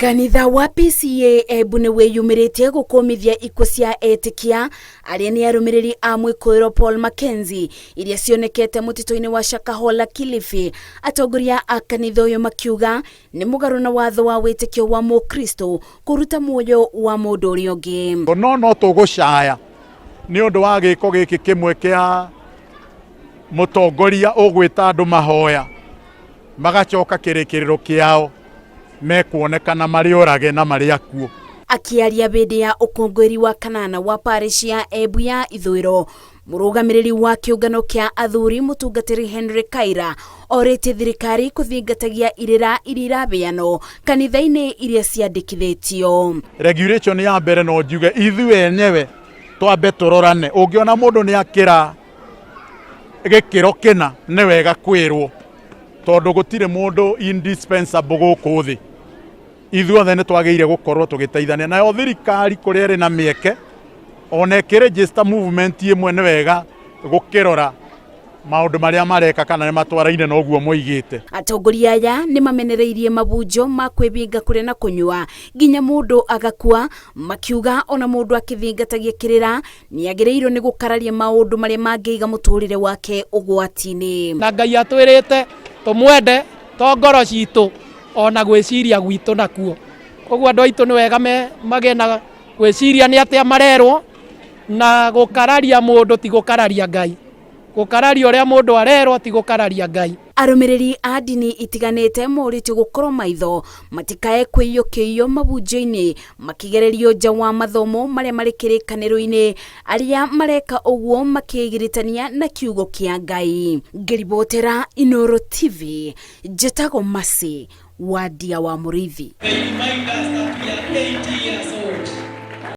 Kanitha wa PCEA Embu nĩ wĩyumĩrĩtie gũkũmithia ikuũ cia etĩkia arĩa nĩ arũmĩrĩri a mwĩkũĩro Paul Mackenzie iria cionekete mũtitũ-inĩ wa Shakahola, Kilifi. Atongoria a kanitha ũyũ makiuga nĩ mũgarũ na watho wa wĩtĩkio wa mũkristo kũruta muoyo wa mũndũ ũrĩa ũngĩ. No no tũgũcaya nĩ ũndũ wa gĩko gĩkĩ kĩmwe kĩa mũtongoria ũgwĩta andũ mahoya magacoka kĩrĩkĩrĩro kĩao mekuonekana marĩ orage na marĩ akuũ. Akĩaria hĩndĩ ya ũkũngũĩri wa kanana wa parish ya Embu ya Ithũĩro, mũrũgamĩrĩri wa kĩũngano kĩa athuri mũtungatĩri Henry Kaira orĩtie thirikari kũthingatagia irĩra iria iraheanwo kanitha-inĩ iria ciandĩkithĩtio. Regulation ya mbere no njuge ithuĩ enyewe twambe tũrorane, ũngĩona mũndũ nĩ akĩra gĩkĩro kĩna nĩ wega kwĩrwo, tondũ gũtirĩ mũndũ indispensable gũkũ thĩ. Ithuothe nĩ twagĩrĩire gũkorwo tũgĩteithania, nayo thirikari kũrĩa ĩrĩ na mĩeke ona ĩkĩ register movement ĩmwe nĩ wega gũkĩrora maũndũ marĩa mareka kana nĩ matwaraine na ũguo moigĩte. Atongoria aya nĩ mamenereirie mabunjo ma kwĩbinga kũrĩa na kũnyua nginya mũndũ agakua, makiuga ona mũndũ akĩthingatagia kĩrĩra nĩ agĩrĩirwo nĩ gũkararia maũndũ marĩa mangĩiga mũtũrĩre wake ũgwati-inĩ. Na Ngai atwĩrĩte tũmwende to ngoro citũ ona gwĩciria gwitũ nakuo. Koguo andũ aitũ nĩ wega magĩe na gwĩciria nĩ atĩa marerwo, na gũkararia mũndũ ti gũkararia Ngai. Gũkararia ũrĩa mũndũ arerwo ti gũkararia Ngai. Arũmĩrĩri a ndini itiganĩte morĩtio gũkorwo maitho matikae kwĩiyũkĩio mabunjo-inĩ makĩgererio nja wa mathomo marĩa marĩ kĩrĩkanĩro-inĩ, arĩa mareka ũguo makĩgiritania na kiugo kĩa Ngai. Ngĩribotera Inooro TV, njĩtagwo Mercy Wandia wa Mũrĩithi. They remind us that we are 80 years old.